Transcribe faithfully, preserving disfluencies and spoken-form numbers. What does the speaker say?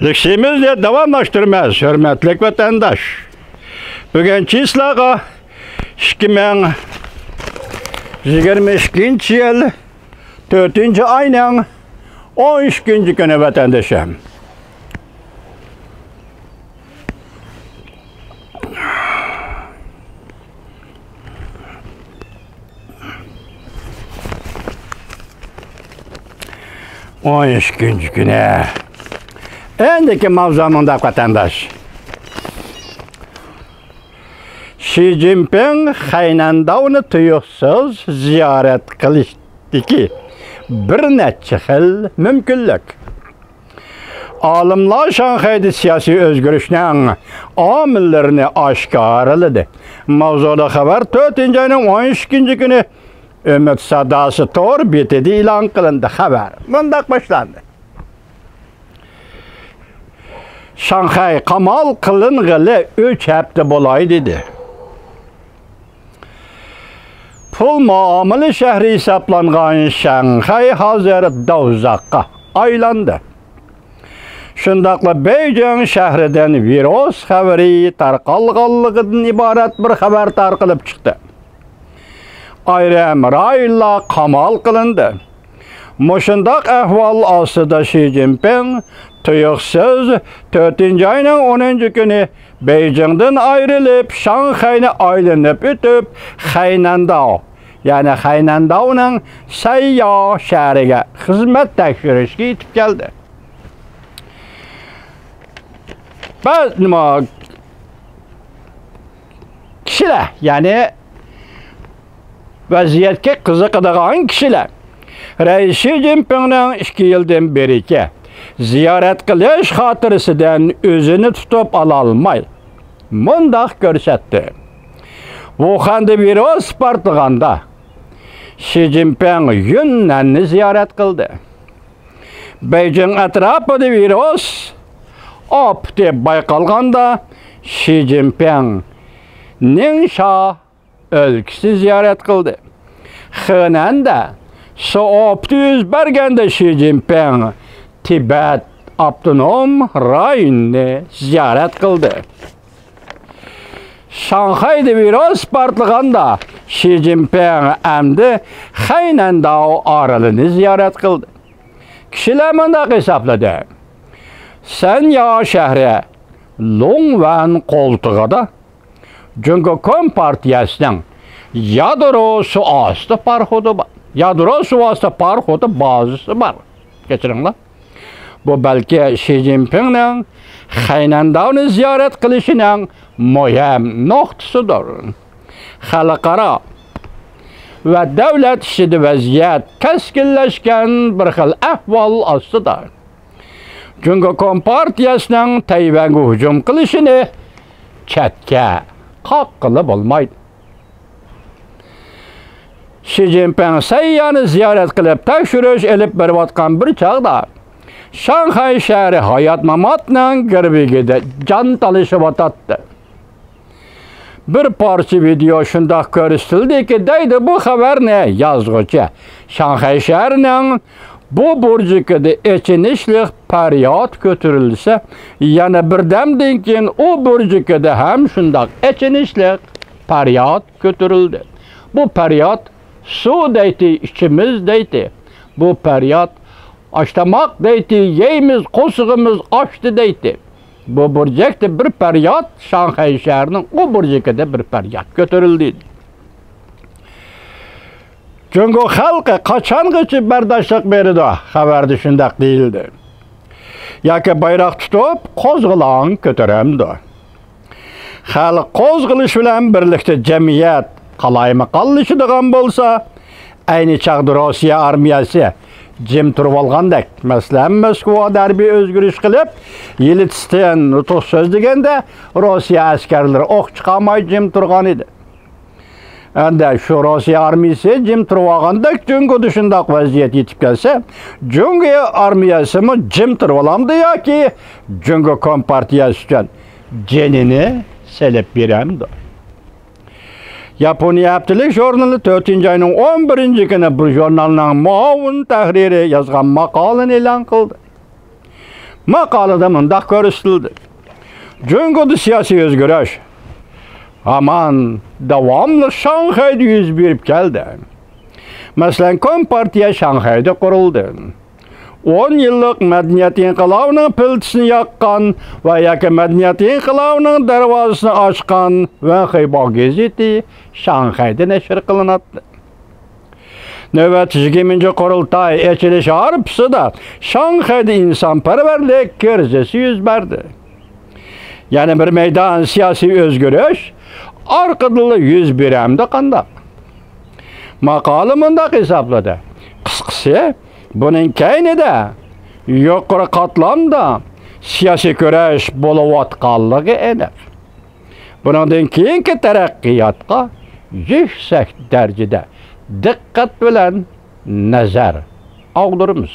لېكسىيىمىزنى داۋاملاشتۇرىمىز، ھۆرمەتلىك ۋەتەنداش. بۈگۈن چىسلاغا ئىككى مىڭ يىگىرمە ئىككىنچى يىل تۆتىنچى ئاينىڭ ئون ئىككىنچى كۈنى، ۋەتەندىشىم. ئون ئىككىنچى كۈنى. ئەندىكى ماۋزۇ مۇنداق، ۋەتەنداش. شى جىنپىڭ خەينەنداۋنى تۇيۇقسىز زىيارەت قىلىشتىكى بىر نەچچە خىل مۇمكىنلىك. ئالىملار شاڭخەيدە سىياسىي ئۆزگىرىشنىڭ ئامىللىرىنى ئاشكارىلىدى. ماۋزۇدا خەۋەر تۆتىنچى ئاينىڭ ئون ئىككىنچى كۈنى ئۈمىد ساداسى تور بېتىدە ئېلان قىلىندى. خەۋەر مۇنداق باشلاندى. شاڭخەي قامال قىلىنغىلى ئۈچ ھەپتە بولاي، دېدى. پۇل مۇئامىلە شەھىرى ھېسابلانغان شاڭخەي ھازىر دوزاخقا ئايلاندى. شۇنداقلا بېيجىڭ شەھىرىدىن ۋىرۇس خەۋىرى تارقالغانلىقىدىن ئىبارەت بىر خەۋەر تارقىلىپ چىقتى. ئايرىم رايونلار قامال قىلىندى. مۇشۇنداق ئەھۋال ئاستىدا شى جىنپىڭ تۇيۇقسىز تۆتىنچى ئاينىڭ ئونىنچى كۈنى بېيجىڭدىن ئايرىلىپ، شاڭخەينى ئايلىنىپ ئۆتۈپ، خەينەنداۋ، يەنى خەينەنداۋنىڭ سەييا شەھىرىگە خىزمەت تەكشۈرۈشكە يېتىپ كەلدى. بەزى، نېمە، كىشىلەر، يەنى ۋەزىيەتكە قىزىقىدىغان كىشىلەر رەئىس شى جىنپىڭنىڭ ئىككى يىلدىن بېرىكى زىيارەت قىلىش خاتىرىسىدىن ئۆزىنى تۇتۇپ ئالالماي، مۇنداق كۆرسەتتى. ۋۇخەندە ۋىرۇس پارتلىغاندا، شى جىنپىڭ يۈننەننى زىيارەت قىلدى. بېيجىڭ ئەتراپىدا ۋىرۇس ئاپىتى بايقالغاندا، شى جىنپىڭ نىڭشا ئۆلكىسىنى زىيارەت قىلدى. خېنەندە سۇ ئاپىتى يۈز بەرگەندە، شى جىنپىڭ تىبەت ئاپتونوم رايونىنى زىيارەت قىلدى. شاڭخەيدە ۋىرۇس پارتلىغاندا، شى جىنپىڭ ئەمدى خەينەنداۋ ئارىلىنى زىيارەت قىلدى. كىشىلەر مۇنداق ھېسابلىدى: سەنيا شەھىرى لۇڭۋەن قولتۇقىدا جۇڭگو كومپارتىيەسىنىڭ يادرو سۇ ئاستى پاراخوتى بار. يادرو سۇ ئاستى پاراخوتى بازىسى بار. كەچۈرۈڭلار. بۇ بەلكى شى جىنپىڭنىڭ خەينەنداۋنى زىيارەت قىلىشىنىڭ مۇھىم نۇقتىسىدۇر. خەلقئارا ۋە دۆلەت ئىچىدە ۋەزىيەت كەسكىنلەشكەن بىر خىل ئەھۋال ئاستىدا، جۇڭگو كومپارتىيەسىنىڭ تەيۋەنگە ھۇجۇم قىلىشىنى چەتكە قاققىلى بولمايدۇ. شى جىنپىڭ سەييانى زىيارەت قىلىپ، تەكشۈرۈش ئېلىپ بېرىۋاتقان بىر چاغدا، شاڭخەي شەھىرى ھايات-ماماتنىڭ گىرۋىكىدە جان تالىشىۋاتاتتى. بىر پارچە ۋىدېئو شۇنداق كۆرسىتىلدىكى، دەيدۇ بۇ خەۋەرنى يازغۇچى، شاڭخەي شەھىرىنىڭ بۇ بۇرجىكىدا ئېچىنىشلىق پەرياد كۆتۈرۈلسە، يەنە بىردەمدىن كېيىن ئۇ بۇرجىكىدا ھەم شۇنداق ئېچىنىشلىق پەرياد كۆتۈرۈلدى. بۇ پەرياد «سۇ» دەيتتى، «ئىچىمىز» دەيتتى. بۇ پەرياد «ئاشتاماق» دەيتتى، «يەيمىز، قورسىقىمىز ئاچتى» دەيتتى. بۇ بۇرجەكتە بىر پەرياد، شاڭخەي شەھىرىنىڭ ئۇ بۇرجىكىدا بىر پەرياد كۆتۈرۈلدى. جۇڭگو خەلقى قاچانغىچە بەرداشلىق بېرىدۇ؟ خەۋەردە شۇنداق دېيىلدى. ياكى بايراق تۇتۇپ قوزغىلاڭ كۆتۈرەمدۇ؟ خەلق قوزغىلىش بىلەن بىرلىكتە جەمئىيەت قالايمىقانلىشىدىغان بولسا، ئەينى چاغدا روسىيە ئارمىيەسى جىم تۇرۇۋالغاندەك، مەسىلەن، موسكۋادا ھەربىي ئۆزگىرىش قىلىپ، يېلتسىن نۇتۇق سۆزلىگەندە، روسىيە ئەسكەرلىرى ئوق چىقارماي جىم تۇرغان ئىدى. ئەندى شۇ روسىيە ئارمىيىسى جىم تۇرۇۋالغاندەك، جۇڭگودا شۇنداق ۋەزىيەت يېتىپ كەلسە، جۇڭگو ئارمىيەسىمۇ جىم تۇرۇۋالامدۇ ياكى جۇڭگو كومپارتىيەسى ئۈچۈن جېنىنى سېلىپ بېرەمدۇ؟ ياپونىيە ھەپتىلىك ژۇرنىلى تۆتىنچى ئاينىڭ ئون بىرىنچى كۈنى بۇ ژۇرنالنىڭ مۇئاۋىن تەھرىرى يازغان ماقالىنى ئېلان قىلدى. ماقالىدە مۇنداق كۆرسىتىلدى: جۇڭگودا سىياسىي ئۆزگىرىش ھامان داۋاملىق شاڭخەيدە يۈز بېرىپ كەلدى. مەسىلەن، كومپارتىيە شاڭخەيدە قۇرۇلدى. ئون يىللىق مەدەنىيەت ئىنقىلابىنىڭ پىلتىسىنى ياققان ۋە ياكى مەدەنىيەت ئىنقىلابىنىڭ دەرۋازىسىنى ئاچقان ۋەنخېيباۋ گېزىتى شاڭخەيدە نەشر قىلىناتتى. نۆۋەتتە يىگىرمىنچى قۇرۇلتاي ئېچىلىش ھارپىسىدا شاڭخەيدە ئىنسانپەرۋەرلىك كىرىزىسى يۈز بەردى. يەنە بىر مەيدان سىياسىي ئۆزگىرىش ئارقىدىنلا يۈز بېرەمدۇ قانداق؟ ماقالە مۇنداق ھېسابلىدى: قىسقىسى، بۇنىڭ كەينىدە يۇقىرى قاتلامدا سىياسىي كۈرەش بولۇۋاتقانلىقى ئېنىق. بۇنىڭدىن كېيىنكى تەرەققىياتقا يۈكسەك دەرىجىدە دىققەت بىلەن نەزەر ئاغدۇرىمىز.